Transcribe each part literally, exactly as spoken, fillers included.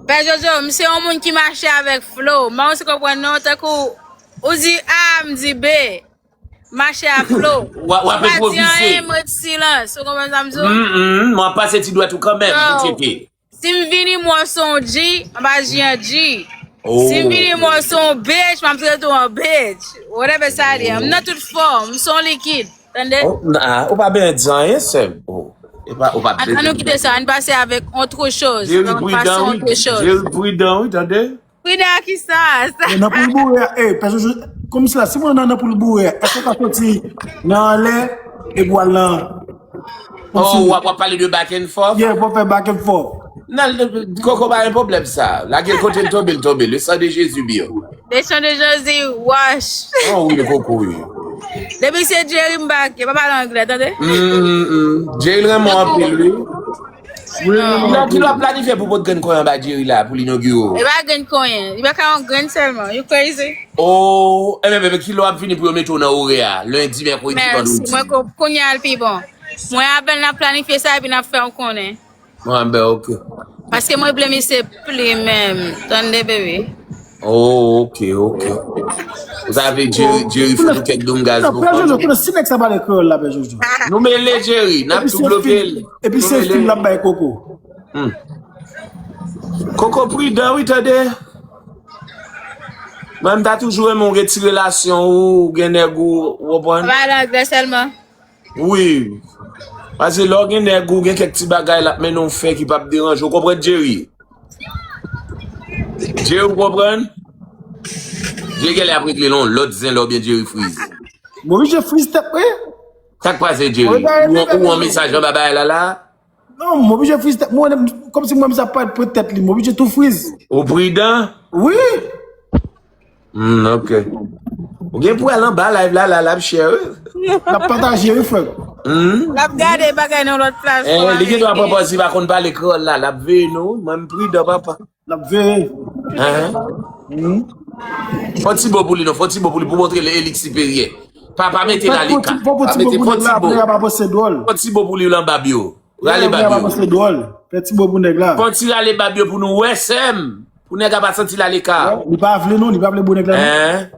Pè Jojo, m se yon moun ki mache avèk flow. M pa konn si w konprann non, tankou ou di A, m di B. Mache ak flow. W ap, w ap enpwovize. Si w pa di anyen, m ret silans. Ou konprann sa m di w? Mm, mm, m ap pase ti dwèt ou kanmenm pou tcheke. Si m vini m wè w se yon G, m ap aji an G. Si m vini m wè w se yon bitch, m ap trete w an bitch. Whatever sa ye, m nan tout fòm, m se yon likid. Tande? Oh, ah, ou pa byen di anyen, sè m. Oh, e pa, ou pa byen di anyen. Ann nou kite sa, ann pase avèk autre chose. Jerry pridan, wi. Jerry pridan, wi, tande? Pridan a kisa? Nan poul boure a, eh, pèsonn, kòmsi la, si mwen nan, nan poul boure a, èske w ka soti nan anlè epi w al nan. Oh, w ap, w ap pale de back and forth? Yeah, pou fè back and forth. Nan, Koko pa gen pwoblèm sa. Lage l kote l tonbe, l tonbe. Le sang de Jésus, bro. Le sang de Jésus, wash. Oh, wi, Koko, wi. Depi se Jerry m bake, pa pale anglè, tande? Mm, mm, mm. Jerry renmen w anpil, wi. Wi, wi, wi. Nan ki lè w ap planifye pou pot grenn konyen anba Jerry la, pou l inogire w? E pa grenn konyen. Li pa ka yon grenn sèlman. You crazy? Oh, e men, men, men ki lè w ap vini pou yo mete w nan orè a? Lendi, mèkredi, vandredi. Mèsi. Mwen ko-, kounye a l pi bon. Mwen avè l n ap planifye sa epi n ap fè w konnen. Mwen, ben, ok. Paske mwen vle misye pli menm. Tande, bebe. Oh, ok, ok. Ou ta vle Jerry, Jerry fout ou kèk doum gaz pou fanmi? Pè Jojo, konnen si nèg sa pale kreyòl la, pè Jojo. Nou mele Jerry, n ap tou bloke l. Epi se fim l ap bay Koko. Hmm. Koko pridan, wi, tande. Mwen, m ta toujou renmen w gen ti relasyon ou, ou gen nèg ou, ou konprann? Pale anglè sèlman. Wi. Paske lè w gen nèg ou, gen kèk ti bagay l ap mennen w fè ki p ap deranje w. Ou konprann, Jerry? Jerry, ou konprann? Jerry genlè ap regle l yon lòt zen lè oubyen Jerry friz. M oblije friz tèt mwen. Sa k pase, Jerry? Ou, ou yon mesaj anba bagay la la? Non, m oblije friz tèt mwen, kòmsi mwen, m sa parèt pran tèt li, m oblije tou friz. Ou pridan? Wi. Hmm, ok. Ou gen pou al anba live la, la, l ap share, wi. L ap pataje, wi, frè. Hmm? L ap gade bagay nan lòt platfòm. Eh, li gen dwa pran pòz li pa konn pale kreyòl la, l ap veye nou, wi. Mwen, m pridan, papa. L ap veye. Hein? Hmm? Fò ti bo pou li, non, fò ti bo pou li, pou montre l elik siperyè. Pa, pa mete l aleka. Fò ti bo pou nèg la, pou nèg la pa panse dwòl. Fò ti bo pou li, l anba byo. Rale bab yo. Fè ti bo pou nèg la. Fè ti rale bab yo pou nou wè, sè m. Pou nèg la pa santi l aleka. Li pa vle non, li pa vle bo nèg la non. Hein?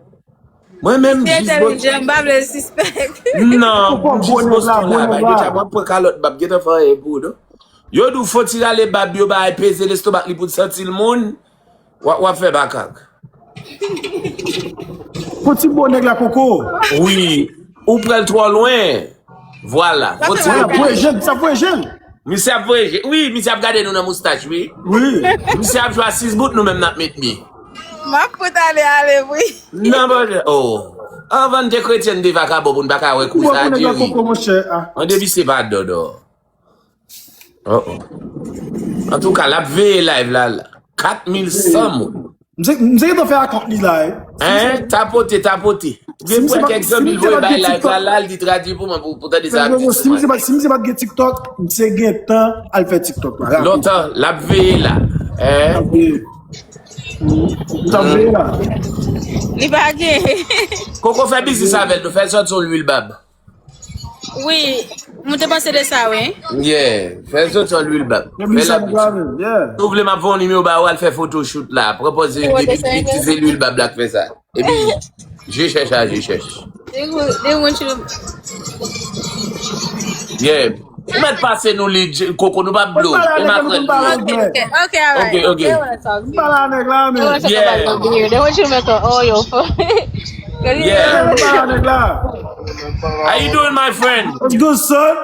Mwen menm, jis Boston. Li entèlijan, m pa vle l sispèk. Non, jis Boston la, bay Betty ap pran kalòt bab, gentan fè anyen pou ou non. Yo di w fò ti rale bab yo, bay peze lestomak li pou l santi l moun. W ap, w ap fè makak. Fò ti bo nèg la koko. Wi, ou pran l twò lwen. Vwala. Fò ti bo. Vwala, voye je l, sa voye je l. Misye ap voye je. Wi, misye ap gade nou nan moustach, wi. Wi. Misye ap jwe a sis bout, nou menm n ap met mi. M ap fout ale, ale, wi. Non, brother. Oh. Anvan n te kretyen, n te vakabon pou n pa ka wè kou sa, Jerry. Koko, monchè, ah. An depi se pa dòdò. Oh, oh. Antouka, l ap veye live la, la. Kat mil san moun. M se, m se gentan fè akont li la, eh. Hein? Tapote, tapote. Gen kèk zanmi l voye bay live la, la, l di tradui pou mwen, pou, pou tande sa ap di sou mwen. Si misye pa t gen TikTok, misye gentan al fè TikTok la. Lontan, l ap veye la. Hein? L ap veye. L ap veye la. Li pa gen. Koko fè biznis avè l, nou fè l sòti yon lwil bab. Wi, mwen te panse de sa, wi. Yeah, fè soti yon lwil bab. Fè l ap. Si w vle, m ap voye yon nimewo ba ou, al fè photoshoot la. Pran pòz li, depi se lwil bab la k fè sa. Epi, je chèch a, je chèch. Yeah. Ou mèt pase nou li, Koko, nou p ap blow. E makrèl li ye. Ok, ok, alright. Ok, ok. M pale a nèg la, men. Yeah. They want you to make an oil for. Yeah. How you doing, my friend? What's good, son?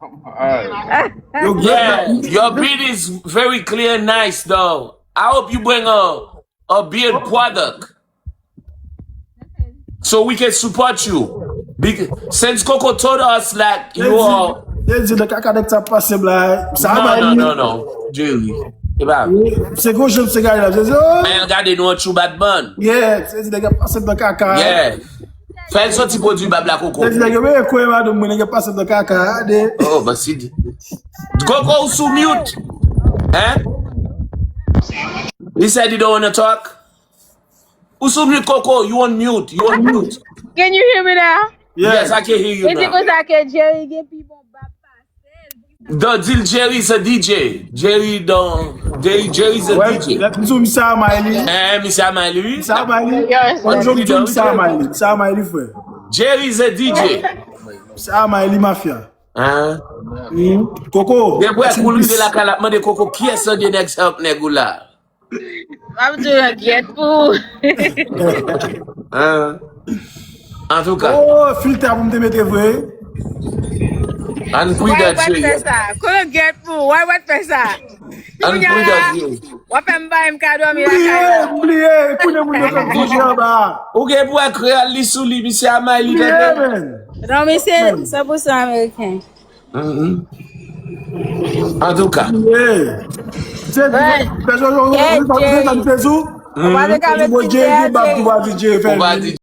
Alright. Yo, yeah, your beard is very clear and nice, though. I hope you bring a, a beard product. So we can support you. Bec-, since Coco told us, like, you all. Yo di nan kaka nèg sa pase m la. Sa va. Non, non, non, non. Jerry. E pa. Se gwo jan se gade la. Se, oh. Men gade nou an tchou batman. Yeah, se di nèg ap pase m nan kaka. Yeah. Fè l soti pwodui bab la, Koko. Se di nèg yo, men kwe madanm mwen, nèg ap pase m nan kaka. Gade. Oh, but see. Koko, ou sou mute. Hein? He said he don't wanna talk. Ou sou mute, Koko, you on mute, you on mute. Can you hear me now? Yes, I can hear you now. E se konsa ke Jerry gen pi bon bab pase l. Don, di l Jerry is a D J. Jerry Don. Jerry, Jerry is a D J. Lè m di w misye a may li. Eh, misye a may li, wi. Misye a may li. Yon jou m di w misye a may li. Misye a may li, frè. Jerry is a D J. Misye a may li, mafya. Hein? Koko. Depi wè kou l rive lakay la, ap mande Koko, kiyès nan de nèg sa ap nèg ou la? M ap di w yon gyèt pou ou. Hein? Antouka. Oh, filtè pou m te mete vre. Ann pridan, cheri. Kono gyèt pou ou, why w ap fè sa? Ann pridan, cheri. W ap fè m bay m ka dòmi Bliye, lakay la. Bliye, kounye moun yo fè m kounye anba. Ou gen pou wè kreyòl li sou li, misye a may li, Bliye, tande. Men. Non, misye san pou san ameriken. Antouka. Bliye. Se se sa m te sou. Ou pa te ka met Bon, Jerry gen bab ki va di Jerry fè. Ou pa di